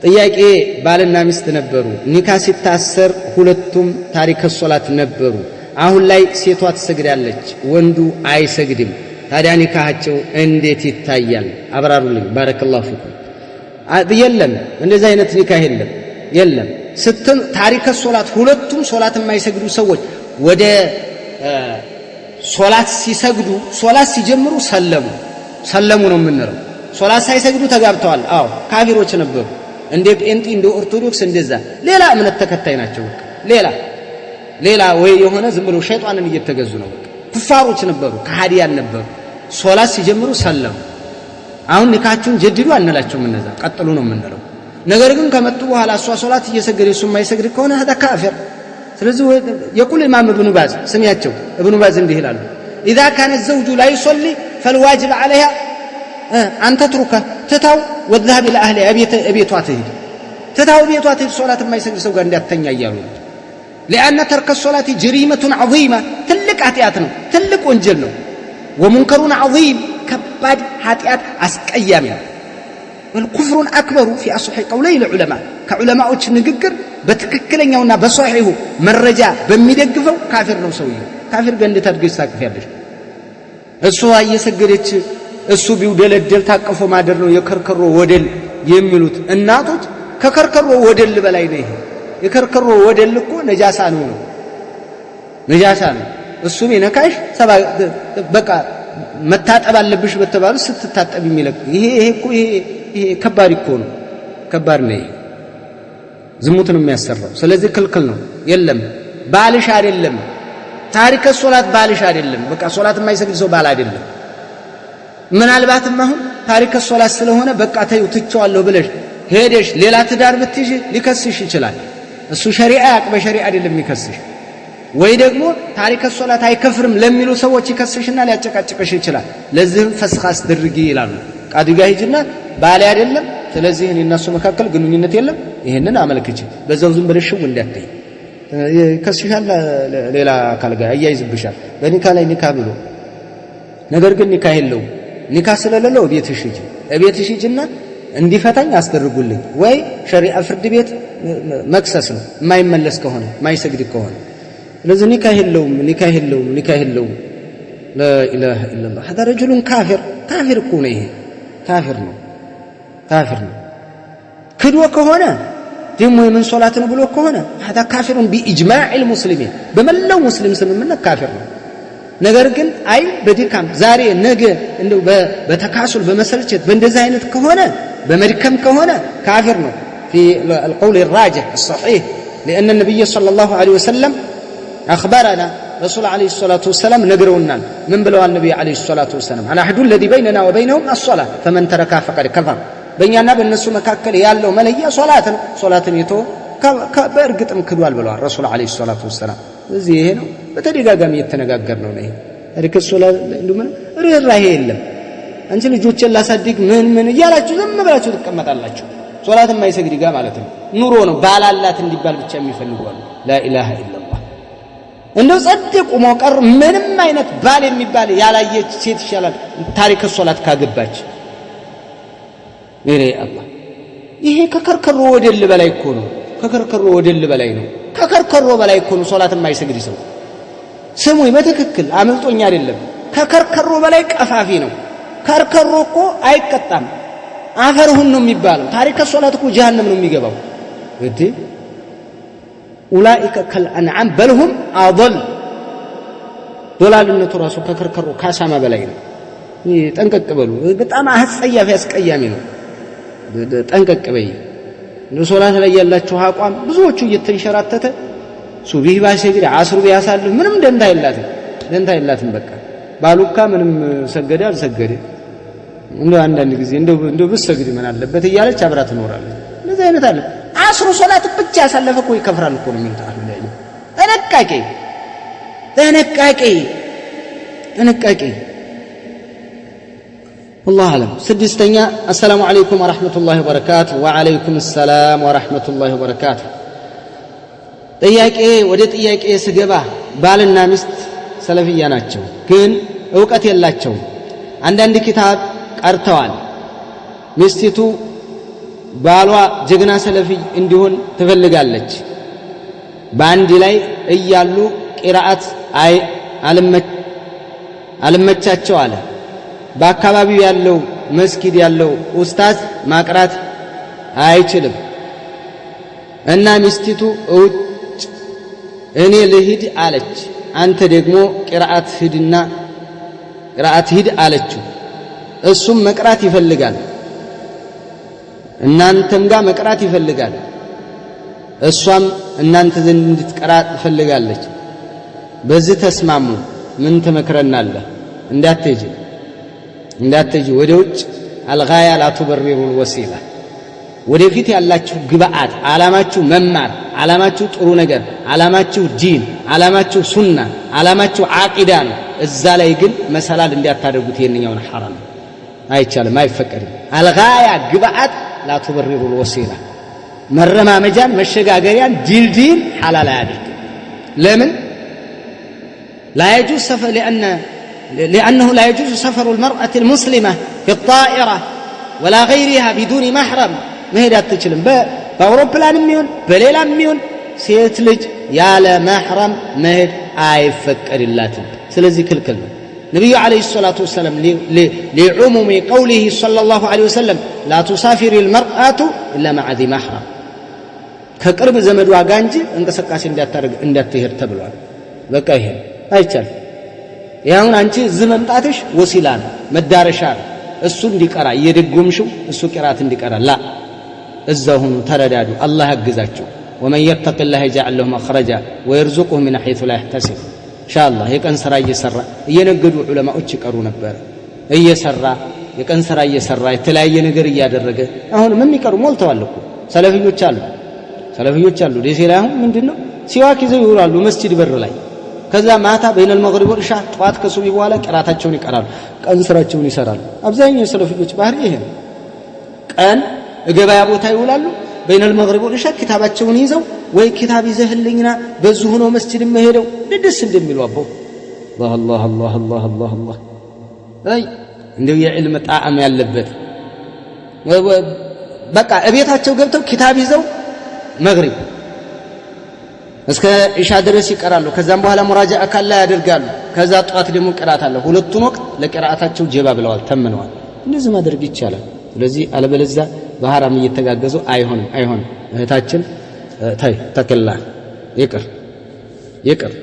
ጥያቄ፣ ባልና ሚስት ነበሩ። ኒካ ሲታሰር ሁለቱም تارك الصلاة ነበሩ። አሁን ላይ ሴቷ ትሰግዳለች፣ ወንዱ አይሰግድም። ታዲያ ኒካሃቸው እንዴት ይታያል? አብራሩልኝ። بارك الله فيكم። የለም፣ እንደዚህ አይነት ኒካህ የለም፣ የለም። ስትም تارك الصلاة ሁለቱም ሶላት የማይሰግዱ ሰዎች ወደ ሶላት ሲሰግዱ፣ ሶላት ሲጀምሩ ሰለሙ፣ ሰለሙ ነው የምንለው። ሶላት ሳይሰግዱ ተጋብተዋል። አዎ፣ ካፊሮች ነበሩ። እንደ ጴንጤ፣ እንደ ኦርቶዶክስ፣ እንደዛ ሌላ እምነት ተከታይ ናቸው። በቃ ሌላ ሌላ ወይ የሆነ ዝም ብሎ ሸይጣንን እየተገዙ ነው። በቃ ኩፋሮች ነበሩ፣ ከሃዲያን ነበሩ። ሶላት ሲጀምሩ ሰለሙ። አሁን ኒካችሁን ጀድዱ አንላቸውም፣ እነዛ ቀጥሉ ነው የምንለው። ነገር ግን ከመጡ በኋላ እሷ ሶላት እየሰገደ እሱ የማይሰግድ ከሆነ هذا كافر። ስለዚህ يقول ኢማም እብኑ ባዝ፣ ስሚያቸው፣ እብኑ ባዝ እንዲህ ይላሉ፦ إذا كان الزوج لا يصلي فالواجب عليها أن تتركه፣ ትታው وتذهب إلى أهلها፣ እቤቷ ትሂድ፣ ትታው ቤቷ ትሂድ፣ ሶላት የማይሰግድ ሰው ጋር እንዳትተኛ እያሉ ነው። لأن ترك الصلاة جريمة عظيمة፣ ትልቅ ኃጢአት ነው፣ ትልቅ ወንጀል ነው። ومنكر عظيم፣ ከባድ ኃጢአት፣ አስቀያሚ ነው። كفر أكبر في أصح قولي العلماء፣ ከዑለማዎች ንግግር በትክክለኛውና በሶሒሁ መረጃ በሚደግፈው ካፊር ነው ሰውየው። ካፊር ጋር እንዴት አድርገሽ ታቅፊያለሽ? እሷ እየሰገደች እሱ ቢውደለደል ታቅፎ ማደር ነው የከርከሮ ወደል የሚሉት እናቶች፣ ከከርከሮ ወደል በላይ ነው ይሄ። የከርከሮ ወደል እኮ ነጃሳ ነው ነው ነጃሳ ነው። እሱ ቢነካሽ በቃ መታጠብ አለብሽ በተባሉ ስትታጠብ የሚለቅ ይሄ እኮ ይሄ ከባድ እኮ ነው። ከባድ ነው ይሄ። ዝሙት ነው የሚያሰራው። ስለዚህ ክልክል ነው። የለም፣ ባልሽ አይደለም። تارك الصلاة ባልሽ አይደለም። በቃ ሶላት የማይሰግድ ሰው ባል አይደለም። ምናልባትም አሁን تارك الصلاة ስለሆነ በቃ ተይው ትቼዋለሁ ብለሽ ሄደሽ ሌላ ትዳር ብትይዥ ሊከስሽ ይችላል። እሱ ሸሪዓ ያቅ በሸሪዓ አይደለም የሚከስሽ። ወይ ደግሞ تارك الصلاة አይከፍርም ለሚሉ ሰዎች ይከስሽና ሊያጨቃጭቅሽ ይችላል። ለዚህም ፈስኽ አስደርጊ ይላሉ። ቃዲ ጋ ሂጂና ባሌ አይደለም፣ ስለዚህ እኔ እና እሱ መካከል ግንኙነት የለም፣ ይሄንን አመልክቺ። በዛው ዝም ብለሽ ሽው እንዳትይ፣ ይከስሻል፣ ሌላ አካል ጋር ያያይዝብሻል። በኒካ ላይ ኒካ ብሎ ነገር ግን ኒካ የለውም። ኒካ ስለሌለው ቤትሽ ሂጂ፣ እቤትሽ ሂጂና እንዲፈታኝ አስደርጉልኝ ወይ ሸሪዓ ፍርድ ቤት መክሰስ ነው የማይመለስ ከሆነ፣ የማይሰግድ ከሆነ። ስለዚህ ኒካ የለውም፣ ኒካ የለውም፣ ኒካ የለውም። لا إله إلا الله። هذا رجل كافر፣ ካፊር እኮ ነው ይሄ፣ ካፊር ነው፣ ካፊር ነው። ክዶ ከሆነ ደግሞ የምን ሶላት ነው ብሎ ከሆነ هذا كافر بإجماع المسلمين፣ በመላው ሙስሊም ስምምነት ካፊር ነው። ነገር ግን አይ በድካም ዛሬ ነገ እንደው በ تكاسل፣ በመሰልቸት፣ በእንደዚህ አይነት ከሆነ፣ በመድከም ከሆነ ካፊር ነው في القول الراجح الصحيح، لأن النبي صلى الله عليه وسلم أخبرنا، رسول عليه الصلاة والسلام ነግረውናል። ምን ብለዋል ነቢዩ عليه الصلاة والسلام? العهد الذي بيننا وبينهم الصلاة فمن تركها فقد كفر። በእኛና በእነሱ መካከል ያለው መለያ ሶላት ነው። ሶላትን የተወ በእርግጥም ክዷል ብለዋል ረሱል عليه الصلاة والسلام። እዚህ ይሄ ነው በተደጋጋሚ እየተነጋገር ነው። ይሄ تارك الصلاة ምን ርህራሄ የለም። አንቺ ልጆችን ላሳድግ ምን ምን እያላችሁ ዝም ብላችሁ ትቀመጣላችሁ። ሶላት የማይሰግድ ጋር ማለት ነው። ኑሮ ነው ባላላት እንዲባል ብቻ የሚፈልጉ አሉ። لا إله إلا الله። እንደው ጸድ ቁሞ ቀር ምንም አይነት ባል የሚባል ያላየች ሴት ይሻላል تارك الصلاة ካገባች። ይሄ አላህ ይሄ ከከርከሮ ወደል በላይ እኮ ነው። ከከርከሮ ወደል በላይ ነው። ከከርከሮ በላይ እኮ ነው ሶላት የማይሰግድ ሰው። ስሙኝ በትክክል፣ አመልጦኝ አይደለም። ከከርከሮ በላይ ቀፋፊ ነው። ከርከሮ እኮ አይቀጣም፣ አፈርሁን ነው የሚባለው። تارك الصلاة እኮ ጀሃነም ነው የሚገባው። እንዴ፣ أولئك كالأنعام بل هم أضل። ዶላልነቱ ራሱ ከከርከሮ ካሳማ በላይ ነው። ጠንቀቅ በሉ። በጣም አስጸያፊ አስቀያሚ ነው። ጠንቀቅ በይ። ሶላት ላይ ያላችሁ አቋም ብዙዎቹ እየተንሸራተተ ሱቢህ ባይሰግድ አስሩ ቢያሳልፍ ምንም ደንታ የላትም፣ ደንታ የላትም። በቃ ባሉካ ምንም ሰገደ አልሰገደ እንደው አንዳንድ ጊዜ እንደው ብትሰግድ ምን አለበት እያለች አብራ ትኖራለች። እንደዚህ አይነት አለ። አስሩ ሶላት ብቻ ያሳለፈ እኮ ይከፍራል እኮ ነው የሚሉት አህሉ። ጥንቃቄ፣ ጥንቃቄ፣ ጥንቃቄ። والله أعلم። ስድስተኛ፣ السلام عليكم ورحمة الله وبركاته። وعليكم السلام ورحمة الله وبركاته። ጥያቄ፣ ወደ ጥያቄ ስገባ ባልና ሚስት ሰለፍያ ናቸው፣ ግን እውቀት የላቸውም። አንዳንድ ኪታብ ቀርተዋል። ሚስቲቱ ባሏ ጀግና ሰለፊ እንዲሆን ትፈልጋለች። በአንድ ላይ እያሉ ቂራአት አይ አልመቻቸው አለ። በአካባቢው ያለው መስጊድ ያለው ኡስታዝ ማቅራት አይችልም እና ሚስቲቱ እውጭ እኔ ልሂድ አለች። አንተ ደግሞ ቂራአት ሂድና ቂራአት ሂድ አለችው። እሱም መቅራት ይፈልጋል፣ እናንተም ጋር መቅራት ይፈልጋል። እሷም እናንተ ዘንድ እንድትቀራ ትፈልጋለች። በዚህ ተስማሙ። ምን ትመክረናለህ? እንዳትሄጂ እንዳትሄጂ ወደ ውጭ። الغاية لا تبرر الوسيلة። ወደፊት ያላችሁ ግብአት ዓላማችሁ መማር፣ ዓላማችሁ ጥሩ ነገር፣ ዓላማችሁ ዲን፣ ዓላማችሁ ሱና፣ ዓላማችሁ ዓቂዳ ነው። እዛ ላይ ግን መሰላል እንዲያታደርጉት ይሄንኛውን ሐራም አይቻልም፣ አይፈቀድም። الغاية ግብአት لا تبرر الوسيلة፣ መረማመጃን መሸጋገሪያን ድልድይን ሐላል አያደርግም። ለምን لا يجوز سفر لأنه لا يجوز سفر المرأة المسلمة في الطائرة ولا غيرها بدون محرم። መሄድ አትችልም። በአውሮፕላንም ይሁን በሌላም ይሁን ሴት ልጅ ያለ መሕረም መሄድ አይፈቀድላትም። ስለዚህ ክልክል ነው። ነቢዩ عليه الصلاة والسلام لعموم قوله صلى الله عليه وسلم لا تسافر المرأة إلا مع ذي محرم፣ ከቅርብ ዘመዷ ጋር እንጂ እንቅስቃሴ እንዳታደርግ እንዳትሄድ ተብሏል። በቃ ይሄ አይቻልም። ይሁን አንቺ እዚህ መምጣትሽ ወሲላ ነው፣ መዳረሻ ነው። እሱ እንዲቀራ እየደጎምሽው እሱ ቂራት እንዲቀራ ላ እዛው ሁኑ፣ ተረዳዱ፣ አላህ ያግዛችሁ። ومن يتق الله يجعل له مخرجا ويرزقه من حيث لا يحتسب። ኢንሻአላህ የቀን ስራ እየሰራ እየነገዱ ዑለማዎች ይቀሩ ነበር። እየሰራ የቀን ስራ እየሰራ የተለያየ ነገር እያደረገ አሁንም የሚቀሩ ሞልተዋል እኮ ሰለፊዮች አሉ፣ ሰለፊዮች አሉ። ደሴ ላይ አሁን ምንድነው ሲዋክ ይዘው ይውላሉ መስጂድ በር ላይ። ከዛ ማታ بين المغرب والعشاء ጠዋት ከሱቢ በኋላ ቂራታቸውን ይቀራሉ፣ ቀን ስራቸውን ይሰራሉ። አብዛኛው የሰለፊዮች ባህሪ ይሄ ነው። ቀን ገበያ ቦታ ይውላሉ፣ بين المغرب والعشاء ኪታባቸውን ይዘው ወይ ኪታብ ይዘህልኝና በዚሁ ነው መስጂድ መሄደው ደስ እንደሚሉ አቦ አላህ አላህ አላህ አላህ አላህ። አይ እንደው የዕልም ጣዕም ያለበት በቃ እቤታቸው ገብተው ኪታብ ይዘው መግሪብ እስከ ኢሻ ድረስ ይቀራሉ። ከዛም በኋላ ሙራጃ ካለ ያደርጋሉ። ከዛ ጧት ደግሞ ቅራት አለ። ሁለቱን ወቅት ለቅራአታቸው ጀባ ብለዋል፣ ተምነዋል። እንደዚህ ማድረግ ይቻላል። ስለዚህ አለበለዚያ በሐራም እየተጋገዙ አይሆንም፣ አይሆንም። እህታችን ተይ ተቅላ ይቅር ይቅር።